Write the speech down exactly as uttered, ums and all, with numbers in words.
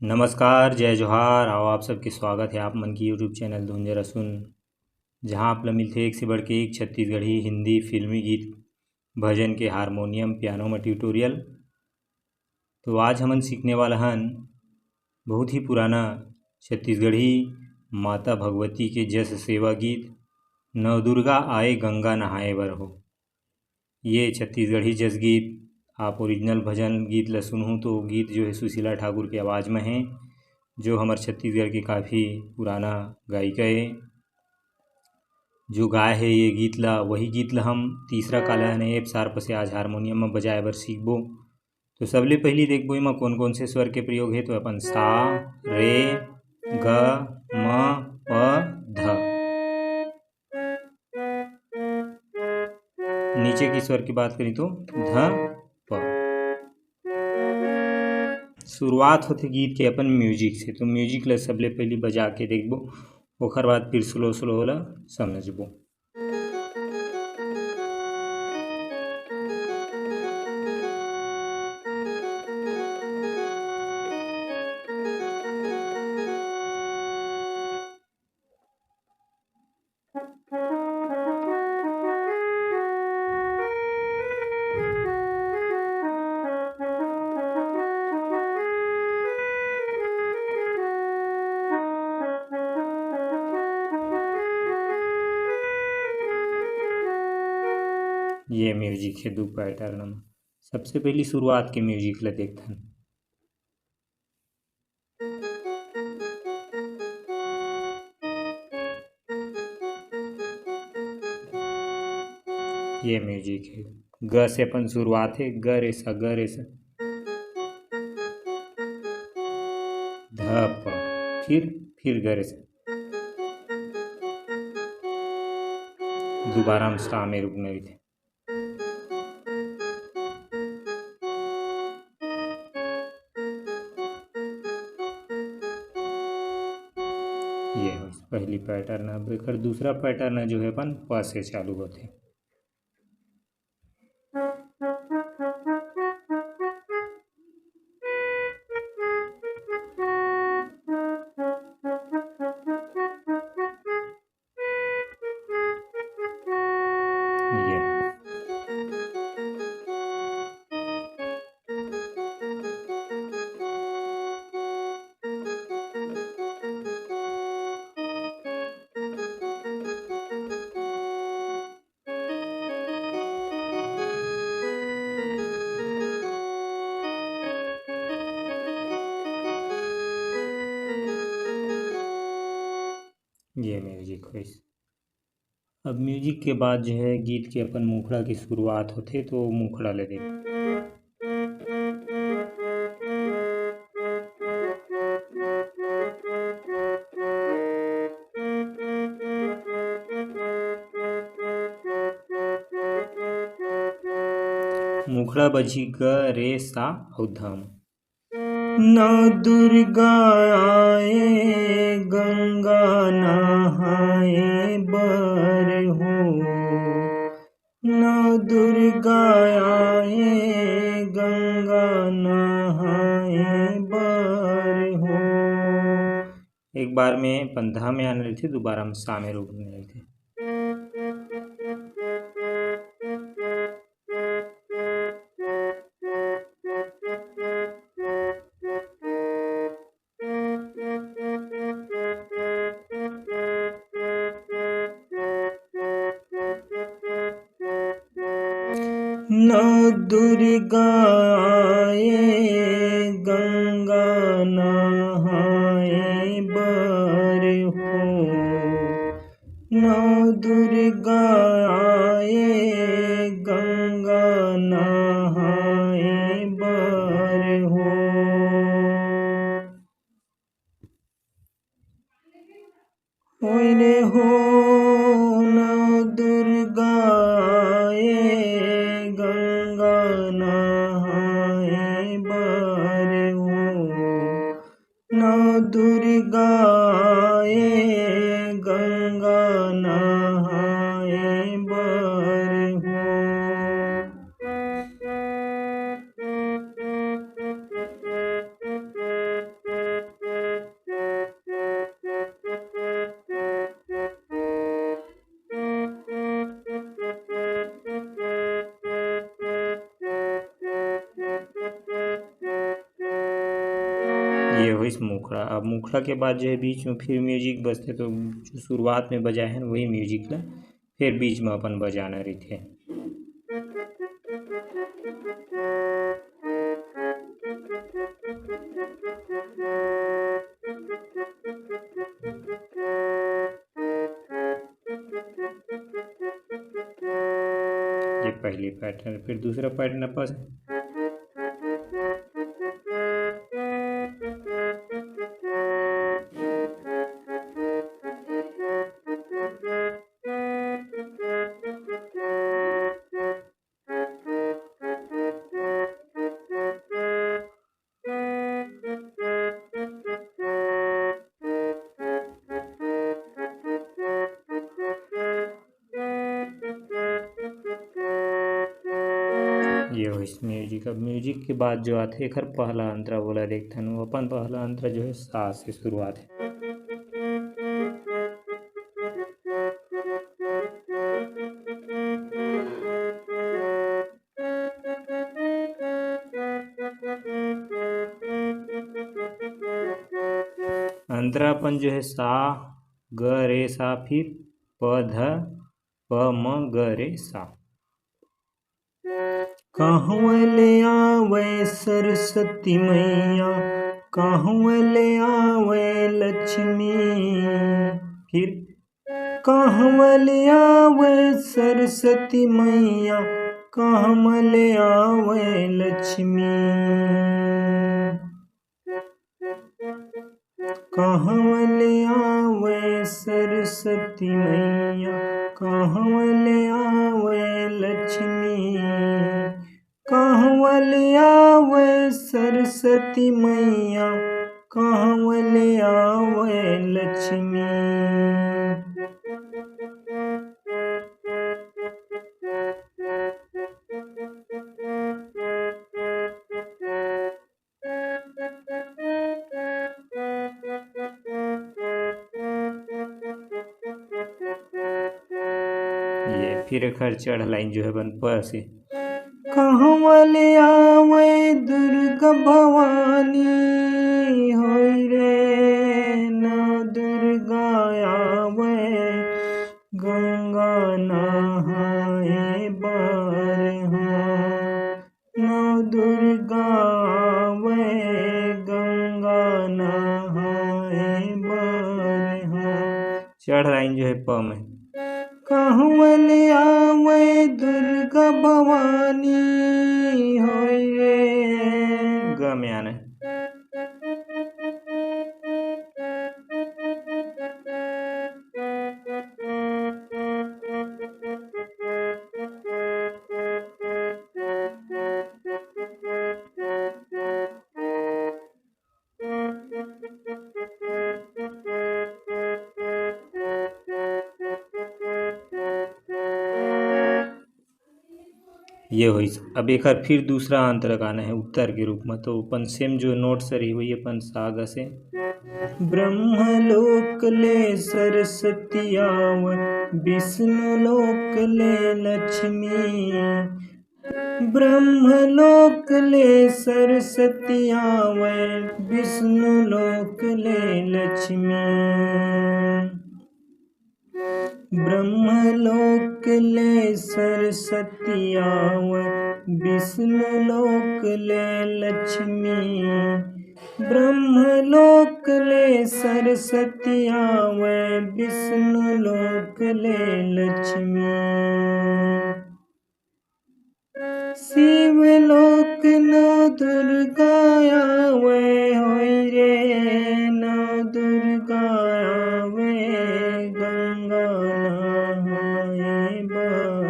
नमस्कार, जय जोहार। आओ, आप सबके स्वागत है आप मन की YouTube चैनल धुंजर असुन, जहां आप ला मिलथे एक से बढ़ के एक छत्तीसगढ़ी हिंदी फिल्मी गीत भजन के हारमोनियम पियानो में ट्यूटोरियल। तो आज हमन सीखने वाला हन बहुत ही पुराना छत्तीसगढ़ी माता भगवती के जस सेवा गीत, नवदुर्गा आए गंगा नहाए बर हो। ये छत्तीसगढ़ी जस गीत, आप ओरिजिनल भजन गीत ल सुनहू तो गीत जो है सुशीला ठाकुर के आवाज़ में है, जो हमर छत्तीसगढ़ के काफ़ी पुराना गायिका है। जो गाय है ये गीत ला, वही गीत ला हम तीसरा काला ने एप सार्प से आज हारमोनियम में बजाए बर सीखबो। तो सबले पहली देखबो एमा कौन कौन से स्वर के प्रयोग है। तो अपन सा, रे, ग, म, प, ध। नीचे के स्वर की बात करी तो ध, प। शुरुआत होथे गीत के अपन म्यूजिक से। तो म्यूजिक ला सबले पहली बजा के देखबो, ओकर बाद फिर स्लो स्लो ओला समझबो। ये म्यूजिक है दू पैटर्न में। सबसे पहली शुरुआत के म्यूजिक ला देखथन। ये म्यूजिक है, ग से अपन शुरुआत है, ग रे सा, ग रे सा, ध प, फिर, फिर ग रे सा, दोबारा हम सा में रुकना रहिथे। ये हो पहली पैटर्न। अब एकर दूसरा पैटर्न जो है अपन प से चालू होथे। ये। ये म्यूजिक होइस। अब म्यूजिक के बाद जो है गीत के अपन मुखड़ा की शुरुआत होथे, तो मुखड़ा ले देख। मुखड़ा बजी ग रे सा अउ धम। नौ दुर्गा आए गंगा नहाए बर हो, नौ दुर्गा आए गंगा नहाए बर हो। एक बार में अपन ध में आने रहिथे, दोबारा में सा में रुकने रहिथे। नौ दुर्गा आए गंगा नहाए बर हो, नौ दुर्गा आए गंगा नहाए बर हो। होय रे हो नौ दुर्गा आए गंगा नहाए बर हो, नौ दुर्गा आए गंगा नहाए बर हो। ये होइस मुखड़ा। अब मुखड़ा के बाद जो है बीच में फिर म्यूजिक बजथे, तो जो शुरुआत में बजाए हैं वही म्यूजिक ला फिर बीच में अपन बजाना रहिथे। ये पहली पैटर्न, फिर दूसरा पैटर्न अपन ये होइस म्यूजिक। अब म्यूजिक के बाद जो आथे एखर पहला अंतरा, ओला देखथन। वो अपन पहला अंतरा जो है सा से शुरुआत है। अंतरा अपन जो है सा, ग रे सा, फिर प ध, प म ग रे सा। कहवं ले आवय सरस्वती मैया, कहवं ले आवय लक्ष्मी। फिर कहवं ले आवय सरस्वती मैया, कहवं ले आवय लक्ष्मी। कहवं ले आवय सरस्वती मैया, कहवं ले आवय लक्ष्मी। कहवं ले आवय सरस्वती मैया, कहवं ले आवय लक्ष्मी। ये फिर एखर चढ़ लाइन जो है बन प से। कहवं ले आवय दुर्गा भवानी, होई रे नव दुर्गा आवय, गंगा नहाए बर हा। नव दुर्गा आवय, गंगा नहाए बर हा। चढ़ लाइन जो है प में। कहवं ले आवय दुर्गा भवानी, होई रे ग में आना। ये होइस। अब एकर फिर दूसरा अंतरा गाना है उत्तर के रूप में, तो अपन सेम जो नोट्स रही वही अपन सा ग से। ब्रह्मलोक ले सरस्वती आवय, विष्णु लोक ले लक्ष्मी। ब्रह्मलोक ले सरस्वती आवय, विष्णु लोक ले लक्ष्मी। ब्रह्मलोक ले सरस्वती आवय, विष्णु लोक ले लक्ष्मी। ब्रह्मलोक ले सरस्वती आवय, विष्णु लोक ले लक्ष्मी। शिव लोक नव दुर्गा आवय, होई रे नव दुर्गा आवय, गंगा नहाए बर।